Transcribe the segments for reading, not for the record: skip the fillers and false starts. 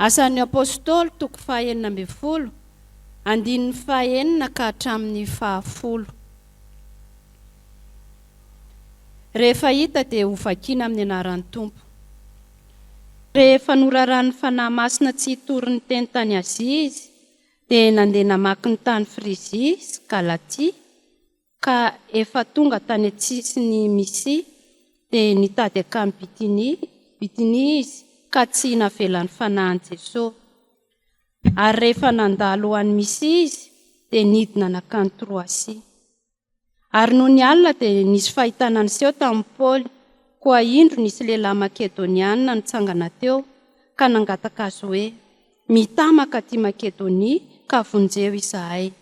Asan'ny Apostoly toko faha 16, andininy faha-6 ka hatramin'ny faha-10. Rehefa hita dia hovakiana amin'ny anaran'ny Tompo. Rehefa noraran'ny Fanahy Masina tsy hitory ny teny tany Azia izy, dia nandeha namaky ny tany Frizia sy Galatia, ka efa tonga tany an-tsisin'i Mysia, dia nitady hankany Bitynia, Bitynia izy, ka tsy navelan'ny Fanahin'i Jesosy. Ary rehefa nandalo ho any Mysia izy, dia nidina nankany Troasia. Ary nony alina dia nisy fahitana niseho tamin'i Paoly, koa indro nisy lehilahy Makedoniana nitsangana teo, ka nangataka azy hoe, Mità mankaty Makedonia, ka vonjeo izahay.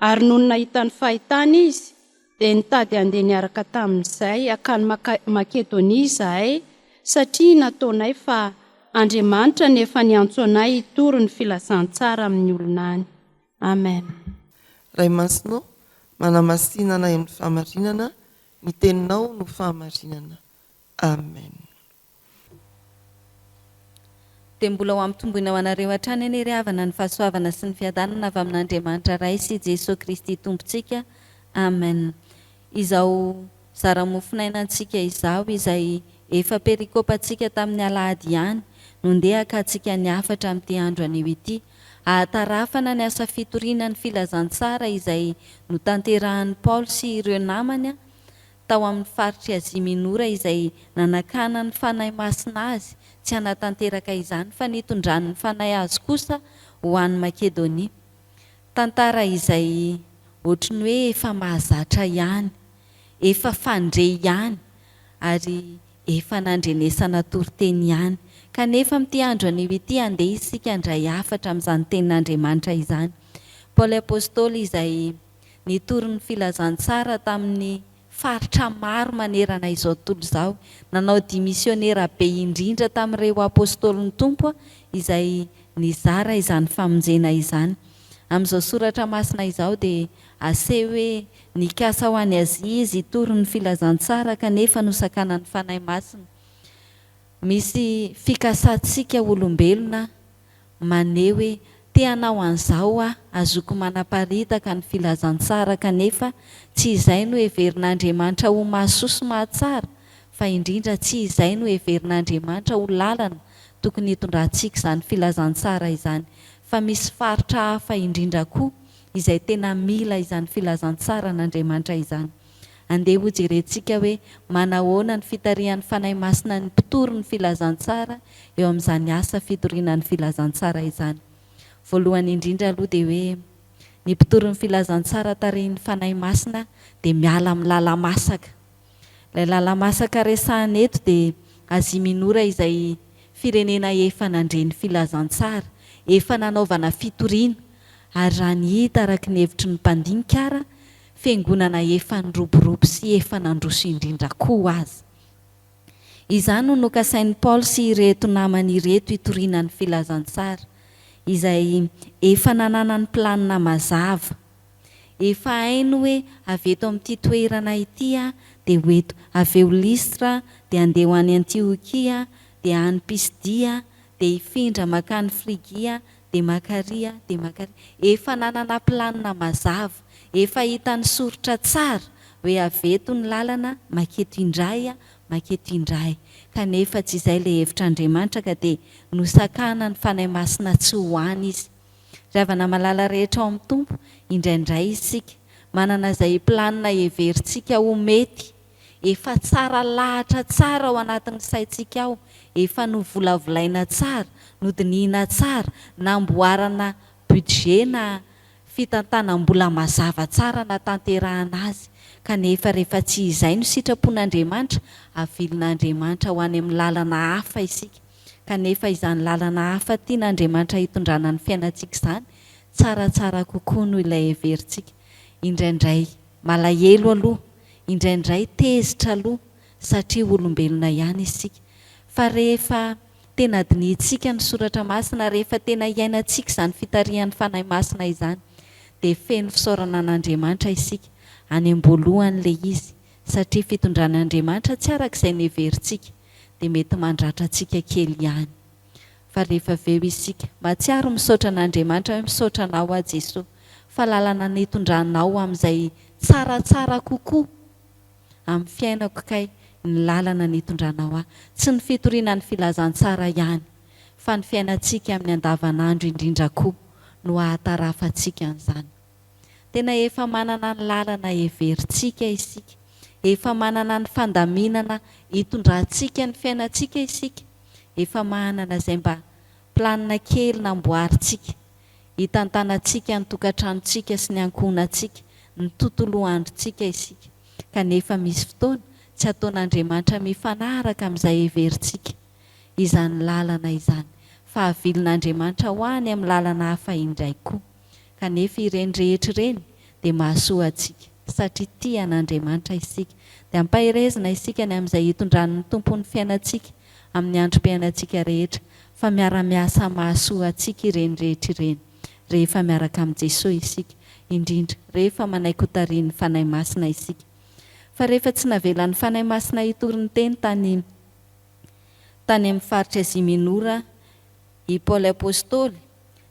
Ary nony nahita ny fahitana izy, dia nitady handeha niaraka tamin'izay hankany Makedonia izahay, satria nataonay fa Andriamanitra no efa niantso anay hitory ny filazantsara amin'ny olona any. Amen. Ray Masina ô, manamasina anay amin'ny fahamarinana, ny Teninao no fahamarinana. Amen. Dia mbola ho ampitomboina ho anareo hatrany anie ry havana ny fahasoavana sy ny fiadanana avy amin'Andriamanitra Ray sy Jesoa Kristy Tompontsika. Amen. Izao zara mofonaina antsika izao izay efa perikopantsika tamin'ny alahady ihany no ndeha hakantsika ny hafatra amin'ity andro anio ity, hahatarafana ny asa fitoriana ny filazantsara izay notanterahan'i Paoly sy ireo namany tao amin'ny faritr'i Azia Minora izay nanakanan'ny Fanahy Masina azy tsy hanatanteraka izany fa nitondran'ny Fanahy azy kosa ho any Makedonia. Tantara izay ohatry ny hoe efa mahazatra ihany, efa fandre ihany ary efa nandrenesana toriteny ihany. Kanefa amin'ity andro anio ity andeha isika handray hafatra amin'izany tenin'Andriamanitra izany. Paoly Apostoly izay nitory ny filazantsara tamin'ny faritra maro manerana izao tontolo izao, nanao dia misionera be indrindra tamin'ireo Apostolin'ny Tompo izay nizara izany famonjena izany. Amin'izao soratra masina izao dia aseho hoe nikasa ho any Azia izy hitory ny filazantsara kanefa nosakanan'ny Fanahy Masina. Misy fikasantsika olombelona maneho hoe te hanao an'izao aho, azoko manaparitaka ny filazantsara kanefa tsy izay no heverin'Andriamanitra ho mahasoa sy mahatsara fa indrindra tsy izay no heverin'Andriamanitra ho lalana tokony hitondrantsika izany filazantsara izany fa misy faritra hafa indrindra koa izay tena mila izany filazantsaran'Andriamanitra izany. Andeha hojerentsika hoe manahoana ny fitarihan'ny Fanahy Masina ny mpitory ny filazantsara eo amin'izany asa fitoriana ny filazantsara izany. Voalohany indrindra aloha dia hoe ny mpitory ny filazantsara tarihin'ny Fanahy Masina dia miala amin'ny lala-masaka. Ilay lala-masaka resahina eto dia Azia Minora izay firenena efa nandre ny filazantsara, efa nanaovana fitoriana, ary raha ny hita araka ny hevitry ny mpandinika ara, fiangonana efa niroborobo sy efa nandroso indrindra koa aza. Izany no nokasain'i Paoly sy ireto namany ireto hitoriana ny filazantsara, izay efa nananany planina mazava. Efa hainy hoe avy eto amin'ity toerana ity aho dia ho eto, avy eo Lystra dia handeha ho any Antiokia, dia any Pisdia, dia hifindra mankany Frygia, dia makaria, dia makaria. Efa nanana planina mazava, efa hitany soritra tsara hoe avy eto ny lalana, maketo indray aho, maketo indray. Kanefa tsy izay ilay hevitr'Andriamanitra ka dia nosakanan'ny Fanahy Masina tsy ho any izy. Ry havana malala rehetra ao amin'ny Tompo, indraindray isika manana izay planina heverintsika ho mety, efa tsara lahatra tsara ao anatin'ny saintsika ao, efa novolavolaina tsara, nodinihina tsara, namboarana budget na fitantanam-bola mazava tsara natanterahana azy, kanefa rehefa tsy izay no sitrapon'Andriamanitra, avilin'Andriamanitra ho any amin'ny lalana hafa isika. Kanefa izany lalana hafa tian'Andriamanitra hitondrana ny fiainantsika izany, tsaratsara kokoa noho ilay heverintsika. Indraindray malahelo aloha, indraindray tezitra aloha, satria olombelona ihany isika. Fa rehefa tena dinihintsika ny Soratra Masina, rehefa tena iainantsika izany fitarihan'ny Fanahy Masina izany, dia feno fisaorana an'Andriamanitra isika, any am-boalohany ilay izy, satria fitondran'Andriamanitra tsy araka izay neverintsika. dia mety mandratra antsika kely ihany. Fa rehefa avy eo isika mahatsiaro misaotra an'Andriamanitra hoe misaotra anao aho Jesoa fa lalana nitondranao amin'izay tsaratsara kokoa amin'ny fiainako kay ny lalana nitondranao ahy. Tsy ny fitoriana ny filazantsara ihany fa ny fiainantsika amin'ny andavanandro indrindra koa no ahatarafantsika an'izany. Tena efa manana ny lalana heverintsika isika, efa manana ny fandaminana hitondrantsika ny fiainantsika isika, efa manana izay mba planina kely namboarintsika hitantanantsika ny tokantranontsika sy ny ankohonantsika, ny tontoloandrontsika isika. Kanefa misy fotoana tsy ataon'Andriamanitra mifanaraka amin'izay heverintsika izany lalana izany, fa avilin'Andriamanitra ho any amin'ny lalana hafa indray koa. Kanefa ireny rehetra ireny dia mahasoa antsika, satria tia an'Andriamanitra isika. Dia ampaherezina isika ny amin'izay hitondran'ny Tompo ny fiainantsika amin'ny androm-piainantsika rehetra, fa miara-miasa mahasoa antsika ireny rehetra ireny, rehefa miaraka amin'i Jesoa isika, indrindra rehefa manaiky hotarihin'ny Fanahy Masina isika. Fa rehefa tsy navelan'ny Fanahy Masina hitory ny teny tany tany amin'ny faritr'i Azia Minora i Paoly Apostoly,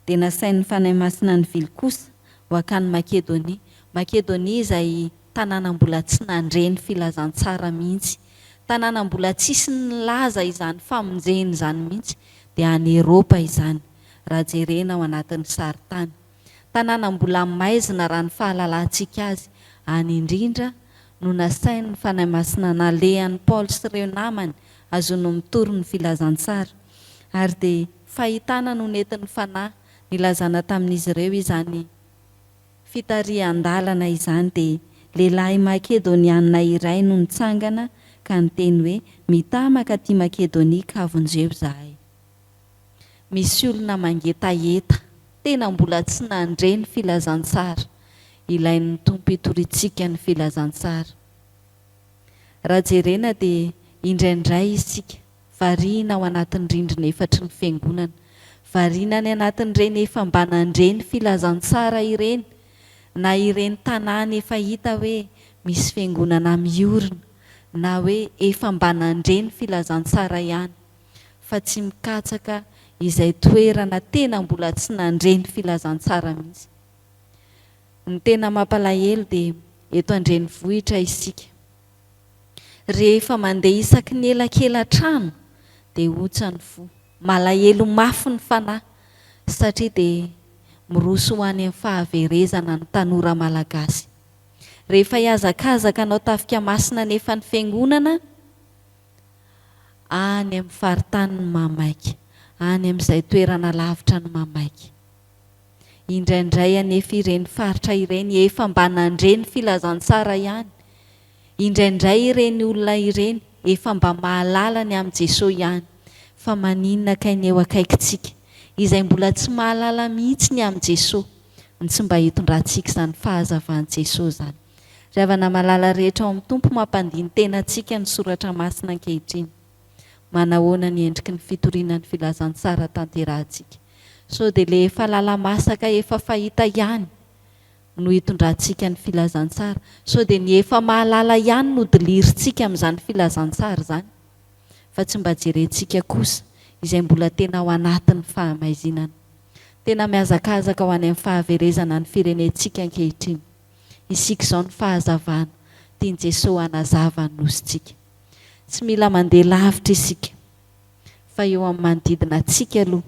dia nasain'ny Fanahy Masina nivily kosa ho hankany Makedonia. Makedonia izay tanàna mbola tsy nandre ny filazantsara mihitsy, tanàna mbola tsisy nilaza izany famonjena izany mihitsy, dia any Eropa izany, raha jerena ao anatin'ny sarintany. Tanàna mbola maizina raha ny fahalalantsika azy, any indrindra no nasain'ny Fanahy Masina nalehan'i Paoly sy ireo namany hazoany mitory ny filazantsara. Ary dia fahitana no nentin'ny Fanahy nilazana tamin'izy ireo izany fitarihan-dalana izany, dia lehilahy Makedonianina iray no nitsangana ka niteny hoe, Mitamaka aty Makedonia ka vonjeo izahay. Misy olona mangetaheta, tena mbola tsy nandre ny filazantsara. Ilain'ny Tompo hitoriantsika ny filazantsara. Raha jerena dia indraindray isika variana ao anatin'ny rindrina efatry ny fiangonana, variana any anatin'ireny efa mba nandre ny filazantsara ireny, na ireny tanàna efa hita hoe misy fiangonana miorina, na hoe efa mba nandre ny filazantsara ihany, fa tsy mikatsaka izay toerana tena mbola tsy nandre ny filazantsara mihitsy. Ny tena mampalahelo dia eto an-drenivohitra isika. Rehefa mandeha isaky ny elakela-trano dia ontsa ny fo, malahelo mafy ny fanahy satria dia miroso ho any amin'ny fahaverezana ny tanora malagasy. Rehefa hihazakazaka hanao tafika masina anefa ny fiangonana, any amin'ny faritany ny mamaika, any amin'izay toerana lavitra ny mamaika. Indraindray anefa ireny faritra ireny efa mba nandre ny filazantsara ihany. Indraindray ireny olona ireny efa mba mahalala ny amin'i Jesoa ihany. Fa maninona kay ny eo akaikintsika, izay mbola tsy mahalala mihitsy ny amin'i Jesoa, no tsy mba hitondrantsika izany fahazavan'i Jesoa izany? Ry havana malala rehetra ao amin'ny Tompo, mampandini-tena antsika ny Soratra Masina ankehitriny. Manahoana ny endriky ny fitoriana ny filazantsara tanterahantsika? Sao dia ilay efa lala-masaka efa fahita ihany no hitondrantsika ny filazantsara? Sao dia ny efa mahalala ihany no dilirintsika amin'izany filazantsara izany? Fa tsy mba jerentsika kosa izay mbola tena ao anatin'ny fahamaizinana. Tena mihazakazaka ho any amin'ny fahaverezana ny firenentsika ankehitriny. Isika izao ny fahazavana tian'i Jesoa hanazava ny nosintsika. Tsy mila mandeha lavitra isika fa eo amin'ny manodidina antsika aloha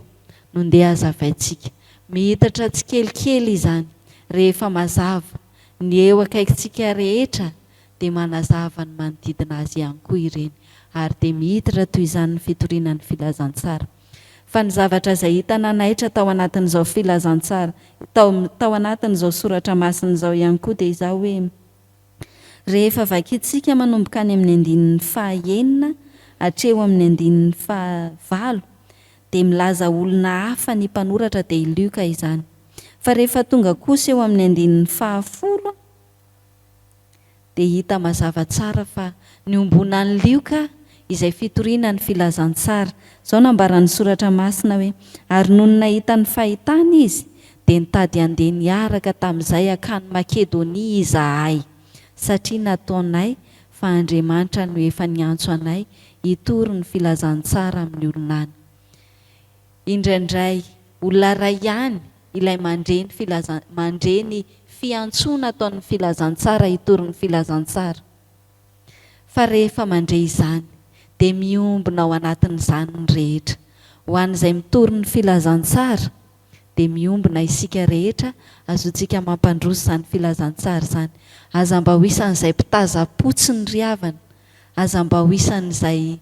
no ndeha hazavaintsika. Mihitatra tsikelikely izany rehefa mazava ny eo akaikintsika rehetra dia manazava ny manodidina azy ihany koa ireny ary dia mihitatra toy izany ny fitoriana ny filazantsara. Fa ny zavatra izay hita nanaitra tao anatin'izao filazantsara tao tao anatin'izao soratra masina izao ihany koa dia izao hoe, Rehefa vakintsika manomboka any amin'ny andininy faha enina hatreo amin'ny andininy faha valo dia milaza olona hafa ny mpanoratra dia i Lioka izany. Fa rehefa tonga kosa eo amin'ny andininy faha folo dia hita mazava tsara fa niombonan'i Lioka izay fitoriana ny filazantsara. Izao nambaran'ny Soratra Masina hoe, Ary nony nahita ny fahitana izy, dia nitady handeha niaraka tamin'izay hankany Makedonia izahay, satria nataonay fa Andriamanitra no efa niantso anay hitory ny filazantsara amin'ny olona any. Indraindray olona iray ihany ilay mandre ny filazan mandre ny fiantsoana ataon'ny filazantsara hitory ny filazantsara. Fa rehefa mandre izany dia miombona ao anatin'izany ny rehetra. Ho an'izay mitory ny filazantsara dia miombona isika rehetra azontsika mampandroso izany filazantsara izany. Aza mba ho isan'izay mpitazam-potsiny ry havana. Aza mba ho isan'izay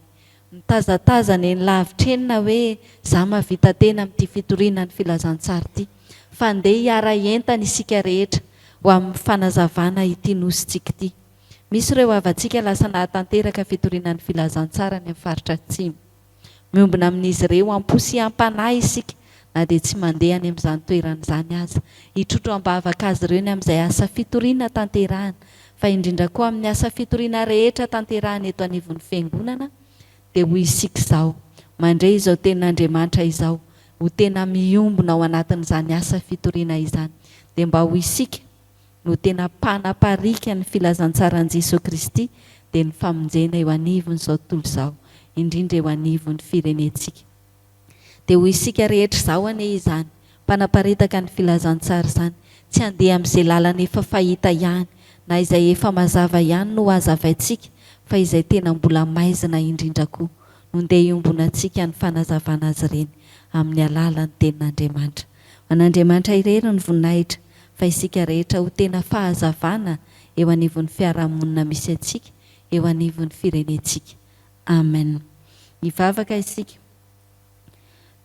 mitazatazana eny lavitra eny na hoe za mahavita tena amin'ity fitoriana ny filazantsara ity. Fa ndeha hiara-hientana isika rehetra ho amin'ny fanazavana ity nosintsika ity. Misy ireo havantsika lasa nahatanteraka fitoriana ny filazantsara any amin'ny faritra atsimo. Miombona amin'izy ireo am-po sy am-panahy isika na dia tsy mandeha any amin'izany toerana izany aza. Hitrotro am-bavaka azy ireo ny amin'izay asa fitoriana tanterahina, fa indrindra koa amin'ny asa fitoriana rehetra tanterahina eto anivon'ny Fiangonana, dia ho isika izao, mandre izao Tenin'Andriamanitra izao, ho tena miombona ao anatin'izany asa fitoriana izany. Dia mba ho isika no tena mpanapariaka ny filazantsaran'i Jesoa Kristy dia ny famonjena eo anivon'izao tontolo izao, indrindra eo anivon'ny firenentsika. Dia ho isika rehetra izao anie izany, mpanaparitaka ny filazantsara izany, tsy handeha amin'izay lalana efa fahita ihany, na izay efa mazava ihany no hazavaintsika, fa izay tena mbola maizina indrindra koa no ndeha hiombonantsika ny fanazavana azy ireny amin'ny alalan'ny Tenin'Andriamanitra. Ho an'Andriamanitra irery ny voninahitra, fa isika rehetra ho tena fahazavana eo anivon'ny fiarahamonina misy antsika, eo anivon'ny firenentsika. Amen. Hivavaka isika.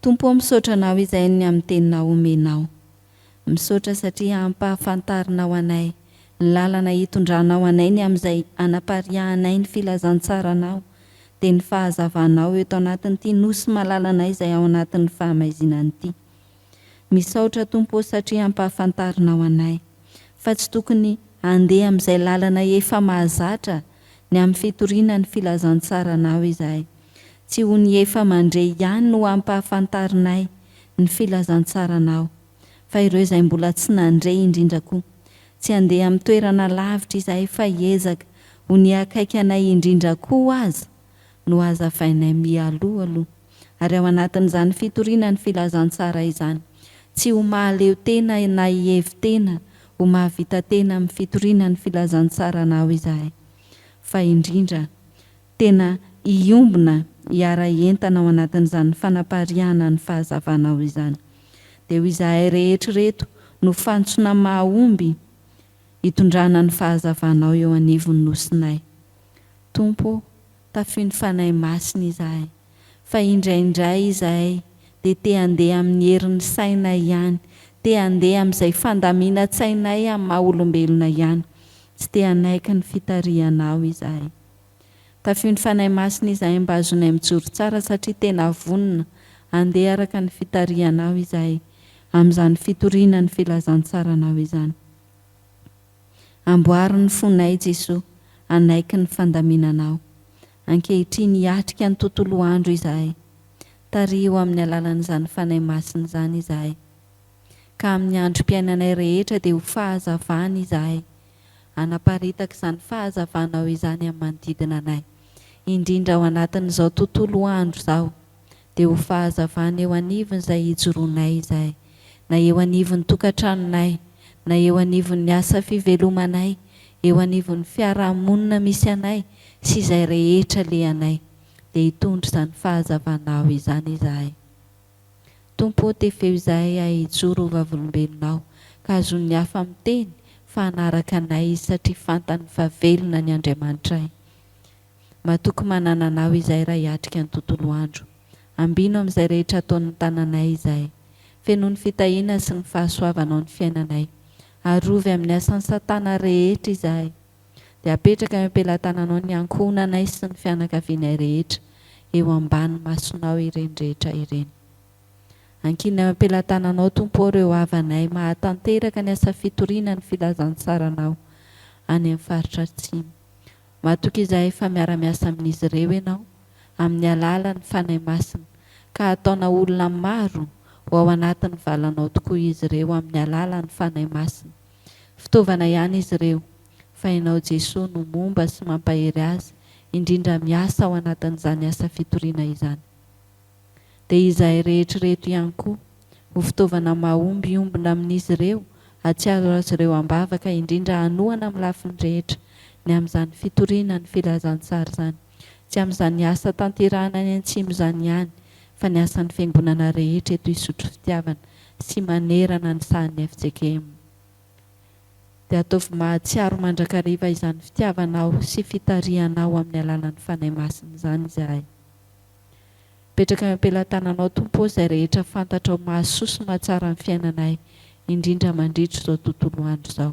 Tompo ô misaotra Anao izay ny amin'ny teninao omenao. Misaotra satria ampahafantarinao anay ny lalana hitondranao anay ny amin'izay anapariahanay ny filazantsaranao dia ny fahazavanao eto anatin'ity nosy malalanay izay ao anatin'ny fahamaizinana ity. Misaotra Tompo ô satria ampahafantarinao anay fa tsy tokony handeha amin'izay lalana efa mahazatra ny amin'ny fitoriana ny filazantsaranao izahay. Tsy ho ny efa mandre ihany no ampahafantarinay ny filazantsaranao fa ireo izay mbola tsy nandre indrindra koa. Tsy handeha amin'ny toerana lavitra izahay fa hiezaka ho ny akaiky anay indrindra koa aza no hazavainay mialoha aloha. Ary ao anatin'izany fitoriana ny filazantsara izany, tsy ho mahaleo tena na hihevi-tena ho mahavita tena amin'ny fitoriana ny filazantsaranao izahay, fa indrindra tena hiombona hiara-hientana ao anatin'izany fanapariahana ny fahazavanao izany. Dia ho izahay rehetra ireto no fantsona mahomby hitondrana ny fahazavanao eo anivon'ny nosinay. Tompo ô, tafio ny Fanahy Masina izahay, fa indraindray izahay dia te handeha amin'ny herin'ny sainay ihany, te handeha amin'izay fandaminan-tsainay amin'ny maha olombelona ihany, tsy te hanaiky ny fitarihanao izahay. Tafio ny Fanahy Masina izahay mba hahazoanay mijoro tsara satria tena vonona handeha araka ny fitarihanao izahay amin'izany fitoriana ny filazantsaranao izany. Amboary ny fonay Jesoa hanaiky ny fandaminanao. Ankehitriny hiatrika ny tontolo andro izahay. Tariho amin'ny alalan'izany Fanahy Masina izany izahay. Ka amin'ny androm-piainanay rehetra dia ho fahazavana izahay. Hanaparitaka izany fahazavanao izany amin'ny manodidina anay. Indrindra ao anatin'izao tontolo andro izao. Dia ho fahazavana eo anivon'izay ijoroanay izahay, na eo anivon'ny tokantranonay, na eo anivon'ny asa fivelomanay, eo anivon'ny fiarahamonina misy anay sy izay rehetra alehanay, dia hitondra izany fahazavanao izany izahay. Tompo ô, tefeo izahay ahy hijoro ho vavolombelonao, ka azon'ny hafa miteny fa hanaraka anay izy satria fantany fa velona ny Andriamanitray. Matoky manana Anao izahay raha hiatrika ny tontolo andro. Ambino amin'izay rehetra ataon'ny tananay izahay. Fenoy ny fitahiana sy ny fahasoavanao ny fiainanay. Arovy amin'ny asan'i Satana rehetra izahay. Dia apetraka eo am-pelatananao ny ankohonanay sy ny fianakavianay rehetra, eo ambany masonao ireny rehetra ireny. Ankinina eo am-pelatananao Tompo ô ireo havanay mahatanteraka ny asa fitoriana ny filazantsaranao any amin'ny faritra atsimo. Matoky izahay fa miara-miasa amin'izy ireo Ianao, amin'ny alalan'ny Fanahy Masina, ka hataona olona maro ho ao anatin'ny valanao tokoa izy ireo amin'ny alalan'ny Fanahy Masina. Fitaovana ihany izy ireo, fa Ianao Jesoa no momba sy mampahery azy, indrindra miasa ao anatin'izany asa fitoriana izany. Dia izahay rehetra ireto ihany koa, ho fitaovana mahomby hiombona amin'izy ireo, hahatsiaro azy ireo am-bavaka, indrindra hanohana amin'ny lafiny rehetra ny amin'izany fitoriana ny filazantsara izany. Tsy amin'izany asa tanterahina any antsimo izany ihany, fa ny asan'ny Fiangonana rehetra eto Isotry Fitiavana sy manerana ny sahan'ny fjkm. Dia ataovy mahatsiaro mandrakariva izany fitiavanao sy fitarihanao amin'ny alalan'ny Fanahy Masina izany izahay. Mipetraka eo am-pelatananao Tompo ô izay rehetra fantatrao mahasoa sy mahatsara ny fiainanay, indrindra mandritra izao tontolo andro izao.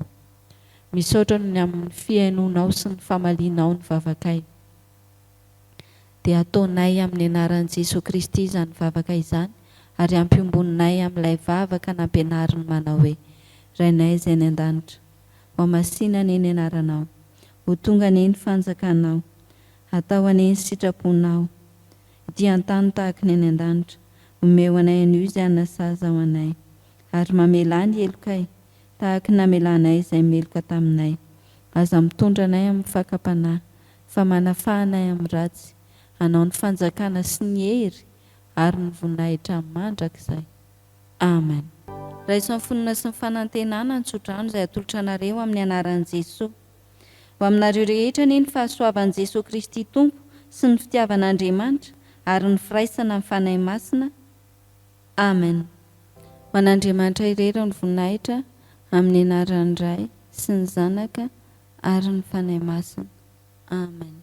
Misaotra noho ny amin'ny fihainoanao sy ny famalianao ny vavakay. Dia ataonay amin'ny anaran'i Jesoa Kristy izany vavaka izany ary ampiombononay amin'ilay vavaka nampianariny manao hoe, Rainay izay any an-danitra, hohamasina anie ny anaranao, ho tonga anie ny fanjakanao, hatao anie ny sitraponao, ety an-tany tahaka ny any an-danitra, omeo anay anio izay hanasazy ao anay, ary mamelà ny helokay, tahaka ny namelanay izay meloka taminay. Aza mitondra anay amin'ny fakam-panahy, fa manafaha anay amin'ny ratsy, hanao ny fanjakana sy ny hery ary ny voninahitra mandrakizay. Amen. Raiso amin'ny finoana sy ny fanantenana ny tsodrano izay atolotra anareo amin'ny anaran'i Jesoa. Ho aminareo rehetra anie ny fahasoavan'i Jesoa Kristy Tompo sy ny fitiavan'Andriamanitra ary ny firaisana amin'ny Fanahy Masina. Amen. Ho an'Andriamanitra irery ny voninahitra amin'ny anaran'ny Ray sy ny Zanaka ary ny Fanahy Masina. Amen.